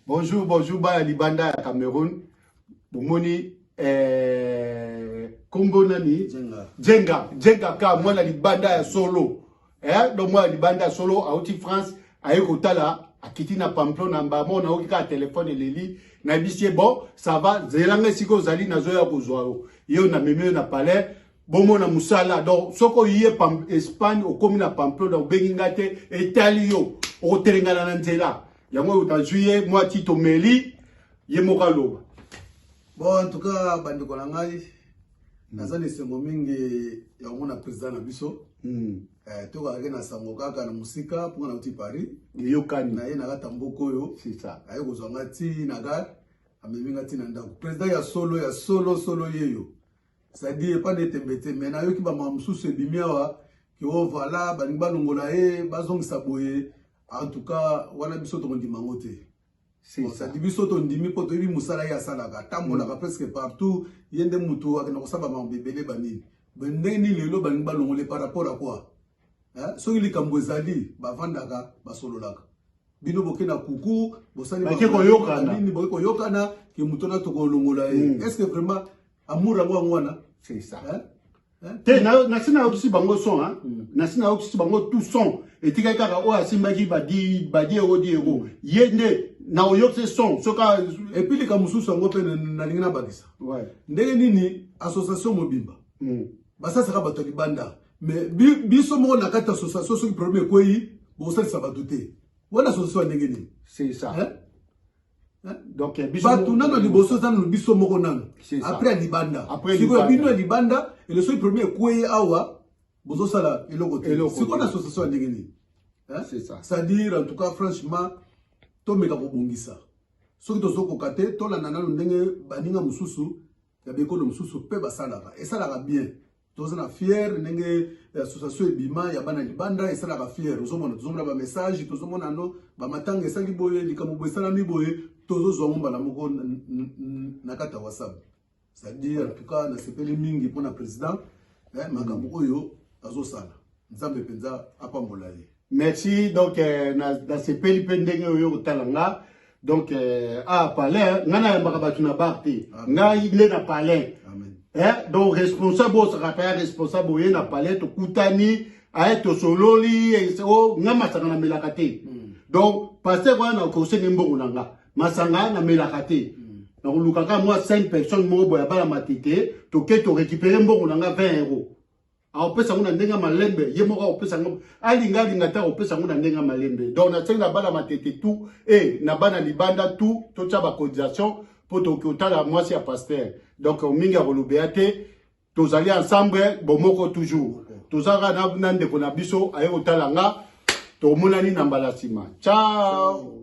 Bonjour, bonjour bana libanda ya Cameroun. Bomoni eh, kombo nani? Djenga. Djenga, Djenga ka mwana libanda ya solo. Eh, donc mwana libanda ya solo auti France aye kotala akiti na Pamplona na mbamo nayoki kaka telefone eleli nayebisi ye bon ça va zela ngai esika ozali nazoya kozwa yo yo namemi yo na palais bomona mosala donc soki oye Espagne okomi na Pamplona obengi ngai te etali yo okotelengana na nzela yango oyo nazwi ye mwa ti tomeli ye moko aloba. Bon, en tout cas bandeko na ngai, naza na esengo mingi ya komona président na biso. Eh, tokakaki na sango kaka na mosika mpo nauti Paris. Eyokani. Na ye na kati ya mboka oyo. C'est ça. Aye kozwa nga ti na gare, amemi nga ti na ndako. Président ya solo ya solo solo yeyo, c'est-à-dire epa na etembe te. Mais nayoki bamama mosusu ebimi awa ke o voilà, balingi balongola ye, bazongisa boye. En tout cas wana biso tokondima yango te. C'est Bon, ça. c'est-à-dire biso tondimi mpo toyebi mosala ye asalaka, atambolaka presque partout, ye nde motu akenda kosala bamakambo ebele banini. Ndenge nini lelo balingi balongola par rapport à quoi? Hein? Soki likambo ezali, bavandaka, basololaka. Bino boke na kuku, bosali Bake koyokana. nini, boke koyokana ke moto wana tokolongola ye. Est ce que vraiment amour yango yango wana? C'est ça. Hein? Hein? Te, nasi nayokisi bango son, hein? Nasi nayokisi bango tout son etikali kaka oyo asimbaki badi euro di euro ye nde na oyokisi son soki. Et puis likambo mosusu yango mpe nalingi nabakisa. Ndenge nini association mobimba basasaka bato ya libanda, mais biso moko na kati ya association, soki problème ekwei, bokosalisa bato te? Wana association ya ndenge nini? C'est ça. Hein? Hein? Donc biso bato nano liboso eza nano biso moko nano. C'est ça. Après ya libanda. Après sikoyo libanda. Bino ya libanda ele, soki problème ekwei awa, bozosala eloko te. Eloko Sikoyo te. na association ya ndenge nini? Hein? C'est ça. C'est-à-dire, en tout cas franchement, tomeka kobongisa. Soki tozokoka te, tolanda nano ndenge baninga mosusu ya bekolo mosusu mpe basalaka, esalaka bien. Toza na fier ndenge association ebima ya bana libanda, esalaka fier. Ozomona, tozomona bamessage, tozomona no bamatanga esali boye, likambo boye esalami boye, tozozwa ngo mbala moko na kati ya WhatsApp. C'est-à-dire, en tout cas nasepeli mingi mpona président, makambo oyo azosala. Nzambe mpenza apambola ye. Merci. Donc nasepeli mpe ndenge oyo kotala nga. Donc a palais, ngai nayambaka bato na bar te, ngai nde na palais. Amen. Eh, donc responsable ozalaka mpe ya responsable, oye na palais, tokutani, aye tosololi o nga masanga namelaka te. Donc pasteur wana nakosenge mbongo na nga, masanga namelaka te. Nakolukaka mwa 5 personnes moko boye ya bana Matete, toke torécupérer mbongo na nga 20 euro. Akopesa yango na ndenge ya malembe, ye moko akopesa yango, alinga alinga te, akopesa yango na ndenge ya malembe. Donc nasengi na bana Matete tout e na bana libanda tout, totya bacotisation mpo tokoki kotala mwasi ya pasteur. Donc mingi akolobeya te, tozali ensemble, bomoko toujours. Tozalaka na ndeko na biso aye kotala nga. Tomonani na mbala nsima. Ciao.